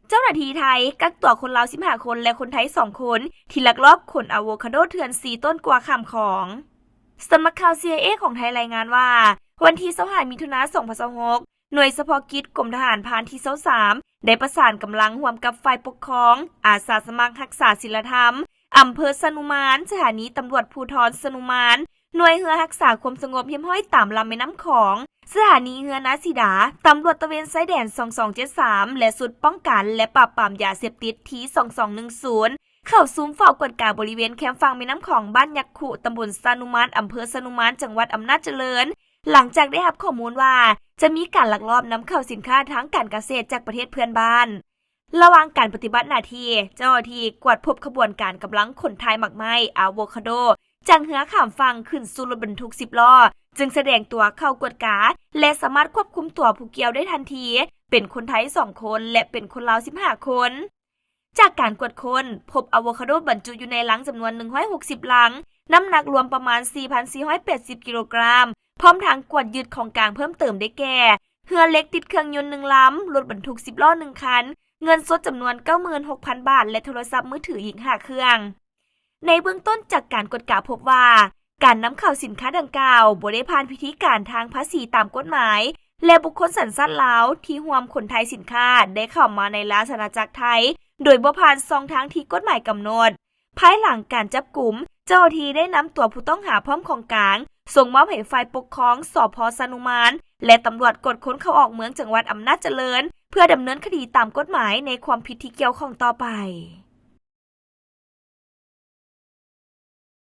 ເຈົ້າໜ້າທີ່ໄທກັກຕົວຄົນລາວສິບຫ້າຄົນ ແລະ ຄົນໄທສອງຄົນ ທີ່ລັກລອບຂົນອາໂວຄາໂດເຖື່ອນສີ່ຕົ້ນກວ່າຂ້າມຂອງ. ສຳນັກຂ່າວ ຊີໄອເອ ຂອງໄທລາຍງານວ່າ ວັນທີຊາວຫ້າ ມິຖຸນາ ສອງພັນຊາວຫົກ ໜ່ວຍສະເພາະກິດກົມທະຫານພານທີຊາວສາມ ໄດ້ປະສານກຳລັງຮ່ວມກັບຝ່າຍປົກຄອງ, ອາສາສະໝັກຮັກສາສິນລະທຳ ອຳເພີຊະນຸມານ, ສະຖານີຕຳຫຼວດພູທອນຊະນຸມານ, ໜ່ວຍເຮືອຮັກສາຄວາມສະຫງົບຮຽບຮ້ອຍຕາມລຳແມ່ນ້ຳຂອງ, ສະຖານີເຮືອນາສີດາ, ຕຳຫຼວດຕະເວນຊາຍແດນສອງສອງເຈັດສາມ ແລະ ຊຸດປ້ອງກັນ ແລະ ປາບປາມຢາເສບຕິດ ທີສອງສອງໜຶ່ງສູນ ເຂົ້າຊຸມເຝົ້າກວດກາບໍລິເວນແຄມຝັ່ງແມ່ນ້ຳຂອງບ້ານຍັກຄຸ ຕຳບົນຊະນຸມານ ອຳເພີຊະນຸມານ ຈັງຫວັດອຳນາດຈະເລີນ ຫຼັງຈາກໄດ້ຮັບຂໍ້ມູນວ່າ ຈະມີການລັກລອບນຳເຂົ້າສິນຄ້າທາງການກະເສດຈາກປະເທດເພື່ອນບ້ານ. ລະຫວ່າງການປະຕິບັດໜ້າທີ່, ເຈົ້າໜ້າທີ່ກວດພົບຂະບວນການກຳລັງຂົນຖ່າຍໝາກໄມ້, ອາໂວຄາໂດ ຈາກເຮືອຂ້າມຝັ່ງຂຶ້ນສູ່ລົດບັນທຸກສິບລໍ້, ຈຶ່ງສະແດງຕົວເຂົ້າກວດກາ ແລະ ສາມາດຄວບຄຸມຕົວຜູ້ກ່ຽວໄດ້ທັນທີ, ເປັນຄົນໄທສອງຄົນ ແລະ ເປັນຄົນລາວສິບຫ້າຄົນ. ຈາກການກວດຄົ້ນ, ພົບອາໂວຄາໂດບັນຈຸຢູ່ໃນລັງຈຳນວນໜຶ່ງຮ້ອຍຫົກສິບລັງ, ນ້ຳໜັກລວມປະມານສີ່ພັນສີ່ຮ້ອຍແປດສິບກິໂລກຣາມ, ພ້ອມທັງກວດຍຶດຂອງກາງເພີ່ມເຕີມໄດ້ແກ່ ເຮືອເຫຼັກຕິດເຄື່ອງຍົນໜຶ່ງລຳ, ລົດບັນທຸກສິບລໍ້ໜຶ່ງຄັນ, ເງິນສົດຈຳນວນເກົ້າໝື່ນຫົກພັນບາດ ແລະ ໂທລະສັບມືຖືອີກຫ້າເຄື່ອງ. ໃນເບື້ອງຕົ້ນຈາກການກວດກາພົບວ່າ ການນຳເຂົ້າສິນຄ້າດັ່ງກ່າວບໍ່ໄດ້ຜ່ານພິທີການທາງພາສີຕາມກົດໝາຍ ແລະ ບຸກຄົນສັນຊາດລາວທີ່ຮ່ວມຂົນຖ່າຍສິນຄ້າໄດ້ເຂົ້າມາໃນລາຊະອານາຈັກໄທ ໂດຍບໍ່ຜ່ານຊ່ອງທາງທີ່ກົດໝາຍກຳນົດ. ພາຍຫຼັງການຈັບກຸມ, ເຈົ້າໜ້າທີ່ໄດ້ນຳຕົວຜູ້ຕ້ອງຫາພ້ອມຂອງກາງ ສົ່ງມອບໃຫ້ຝ່າຍປົກຄອງ ສພ ຊະນຸມານ ແລະ ຕຳຫຼວດກວດຄົນເຂົ້າອອກເມືອງ ຈັງຫວັດອຳນາດຈະເລີນ ເພື່ອດຳເນີນຄະດີຕາມກົດໝາຍໃນຄວາມຜິດທີ່ກ່ຽວຂ້ອງຕໍ່ໄປ.